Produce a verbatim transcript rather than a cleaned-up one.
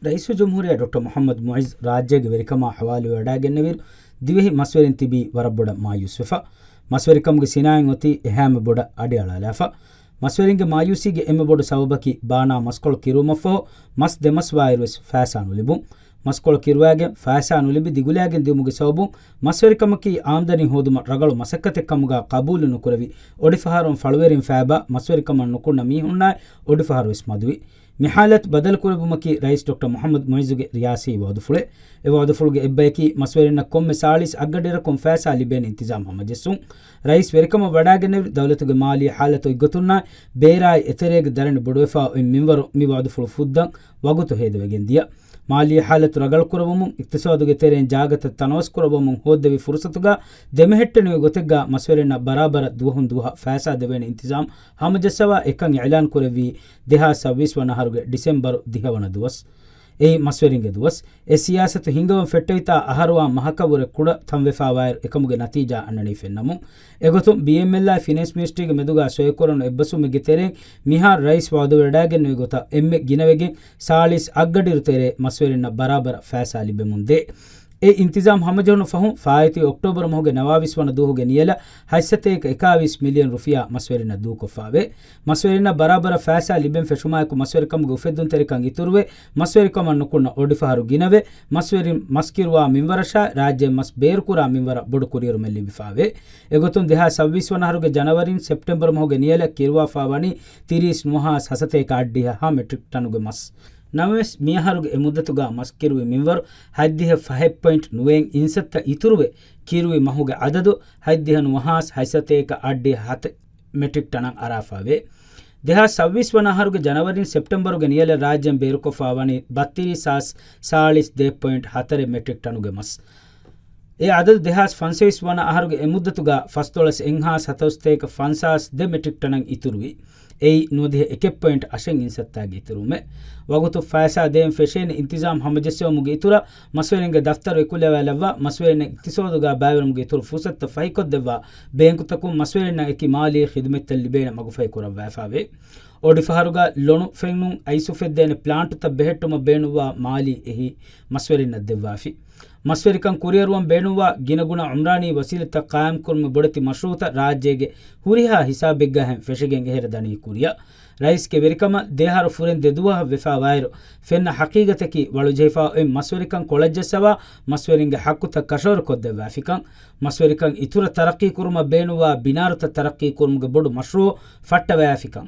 ރައީސުލްޖުމްހޫރިއްޔާ ޑޮކްޓަރ މުޙައްމަދު މުޢިއްޒު ރާއްޖޭގެ ވެރިކަމާ ޙަވާލުވެވަޑައިގެންނެވިއިރު، ދިވެހި މަސްވެރިން ތިބީ ވަރަށް ބޮޑަށް މާޔޫސްވެފަ. މަސްވެރިކަމުގެ ސިނާއަތް އޮތީ އެހާމެ ބޮޑަށް އަޑިއަޅާލާފަ. މަސްވެރިންގެ މާޔޫސީގެ އެންމެ ބޮޑު ސަބަބަކީ، ބާނާ މަސްކޮޅު ކިރުވުމަށްފަހު، މަސް ދެމަސް ވާއިރުވެސް ފައިސާ ނުލިބުން. މަސްކޮޅު ކިރުވައިގެން ފައިސާ ނުލިބި ދިގުލައިގެން ދިއުމުގެ ސަބަބުން، މަސްވެރިކަމަކީ އާމްދަނީ ހޯދުމަށް ރަގަޅު މަސައްކަތެއް ކަމުގަ ޤަބޫލު ނުކުރެވި، އޮޑިފަހަރުން ފަޅުވެރިން ފައިބާ މަސްވެރިކަމަށް ނުކުންނަ މީހުންނާއި އޮޑިފަހަރުވެސް މަދުވި. މި ޙާލަތު ބަދަލުކުރެއްވުމަކީ ރައީސް ޑޮކްޓަރ މުޙައްމަދު މުޢިއްޒުގެ ރިޔާސީ ވަޢުދުފުޅެއް. އެ ވަޢުދުފުޅުގެ އެއްބަޔަކީ މަސްވެރިންނަށް ކޮންމެ ސާޅީސް އަށްގަޑިއިރަކުން ފައިސާ ލިބޭނެ އިންތިޒާމް ހަމަޖެއްސުން. ރައީސް ވެރިކަމަށް ވަޑައިގެންނެވި ދައުލަތުގެ މާލީ ޙާލަތު އޮތްގޮތުންނާއި ބޭރާއި އެތެރޭގެ ދަރަނި ބޮޑުވެފާ އޮތް މިންވަރު މި ވަޢުދުފުޅު ފުއްދަން ވަގުތު ހޭދަވެގެން ދިޔަ. މާލީ ޙާލަތު ރަގަޅުކުރައްވަމުން، އިޤްތިޞާދުގެ ތެރެއިން ޖާގަތައް ތަނަވަސްކުރައްވަމުން ހޯއްދެވި ފުރުޞަތުގަ ދެމެހެއްޓެނިވި ގޮތެއްގަ މަސްވެރިންނަށް ބަރާބަރަށް ދުވަހުން ދުވަހަށް ފައިސާ ދެވޭނެ އިންތިޒާމް ހަމަޖައްސަވާ އެކަން އިޢުލާން ކުރެއްވީ ދެހާސް ސައުވީސް ވަނަ އަހަރުގެ ޑިސެމްބަރު ދިހަ ވަނަ ދުވަސް. އެއީ މަސްވެރިންގެ ދުވަސް. އެ ސިޔާސަތު ހިންގަވަން ފެއްޓެވިތާ އަހަރުވާ މަހަކަށްވުރެ ކުޑަ ތަންވެފާވާއިރު އެކަމުގެ ނަތީޖާ އަންނަނީ ފެންނަމުން. އެގޮތުން ބީއެމްއެލްއާއި ފިނޭންސް މިނިސްޓްރީގެ މެދުގަ ސޮއިކުރަން އެއްބަސްވުމެއްގެ ތެރެއިން މިހާރު ރައީސް ވަޢުދުވެވަޑައިގެންނެވި ގޮތަށް އެންމެ ގިނަވެގެން ސާޅީސް އަށްގަޑިއިރު ތެރޭ މަސްވެރިންނަށް ބަރާބަރަށް ފައިސާ ލިބެމުންދޭ. އެ އިންތިޒާމް ހަމަޖެހުނު ފަހުން ފާއިތުވި އޮކްޓޯބަރު މަހުގެ ނަވާވީސް ވަނަ ދުވަހުގެ ނިޔަލަށް ހަތްސަތޭކަ އެކާވީސް މިލިއަން ރުފިޔާ މަސްވެރިންނަށް ދޫކޮށްފާވޭ. މަސްވެރިންނަށް ބަރާބަރަށް ފައިސާ ލިބެން ފެށުމާއެކު މަސްވެރިކަމުގެ އުފެއްދުންތެރިކަން އިތުރުވެ، މަސްވެރިކަމަށް ނުކުންނަ އޮޑިފަހަރު ގިނަވެ، މަސްވެރިން މަސް ކިރުވާ މިންވަރަށާއި ރާއްޖެ މަސް ބޭރުކުރާ މިންވަރަށް ބޮޑު ކުރިއެރުމެއް ލިބިފާވޭ. އެގޮތުން ދެހާސް ސައުވީސް ވަނަ އަހަރުގެ ޖަނަވަރީން ސެޕްޓެމްބަރު މަހުގެ ނިޔަލަށް ކިރުވާފާ ވަނީ ތިރީސް ނުވަހާސް ހަސަތޭކަ އަށްޑިހަ ހަ މެޓްރިކް ޓަނުގެ މަސް. ނަމަވެސް، މިއަހަރުގެ އެ މުއްދަތުގަ މަސް ކިރުވި މިންވަރު ހަތްދިހަ ފަހެއް ޕޮއިންޓް ނުވައެއް އިންސައްތަ އިތުރުވެ، ކިރުވި މަހުގެ އަދަދު ހަތްދިހަ ނުވަހާސް ހަތްސަތޭކަ އަށްޑިހަ ހަތެއް މެޓްރިކް ޓަނަށް އަރާފާވޭ. ދެހާސް ސައުވީސް ވަނަ އަހަރުގެ ޖަނަވަރީން ސެޕްޓެމްބަރުގެ ނިޔަލަށް ރާއްޖޭން ބޭރުކޮށްފާ ވަނީ ބައްތިރީސް ހާސް ސާޅީސް ދޭއް ޕޮއިންޓް ހަތަރެއް މެޓްރިކް ޓަނުގެ މަސް. އެ އަދަދު ދެހާސް ފަންސަވީސް ވަނަ އަހަރުގެ އެ މުއްދަތުގަ ފަސްދޮޅަސް އެއްހާސް ހަތަރުސަތޭކަ ފަންސާސް ދެ މެޓްރިކް ޓަނަށް އިތުރުވި. އެއީ ނުވަދިހަ އެކެއް ޕޮއިންޓް އަށެއް އިންސައްތާގެ އިތުރުވުމެއް. ވަގުތު ފައިސާ ދޭން ފެށޭނެ އިންތިޒާމް ހަމަޖެއްސެވުމުގެ އިތުރަށް މަސްވެރިންގެ ދަފްތަރު އެކުލަވާލައްވާ، މަސްވެރިންނަށް އިޤްތިޞާދުގަ ބައިވެރިވުމުގެ އިތުރު ފުރުޞަތުތައް ފަހިކޮށްދެއްވާ، ބޭންކުތަކުން މަސްވެރިންނަށް އެކި މާލީ ޚިދުމަތްތައް ލިބޭނެ މަގުފަހި ކުރައްވާފާވޭ. އޮޑިފަހަރުގަ ލޮނު ފެނުން އައިސް އުފެއްދޭނެ ޕްލާންޓުތައް ބެހެއްޓުމަށް ބޭނުންވާ މާލީ އެހީ މަސްވެރިންނަށް ދެއްވާފި. މަސްވެރިކަން ކުރިއަރުވަން ބޭނުންވާ ގިނަގުނަ ޢުމްރާނީ ވަސީލަތްތައް ޤާއިމްކުރުމުގެ ބޮޑެތި މަޝްރޫޢުތައް ރާއްޖޭގެ ހުރިހާ ހިސާބެއްގަހެން ފެށިގެން އެހެރަ ދަނީ ކުރިއަށް. ރައީސްގެ ވެރިކަމަށް ދެއަހަރު ފުރެން ދެ ދުވަހަށް ވެފާވާއިރު، ފެންނަ ޙަޤީޤަތަކީ ވަޅުޖެހިފާ އޮތް މަސްވެރިކަން ކޮޅަށްޖައްސަވާ، މަސްވެރިންގެ ޙައްޤުތައް ކަށަވަރުކޮށްދެއްވާފިކަން، މަސްވެރިކަން އިތުރަށް ތަރައްޤީކުރުމަށް ބޭނުންވާ ބިނާރުތައް ތަރައްޤީކުރުމުގެ ބޮޑު މަޝްރޫޢު ފައްޓަވައިފިކަން.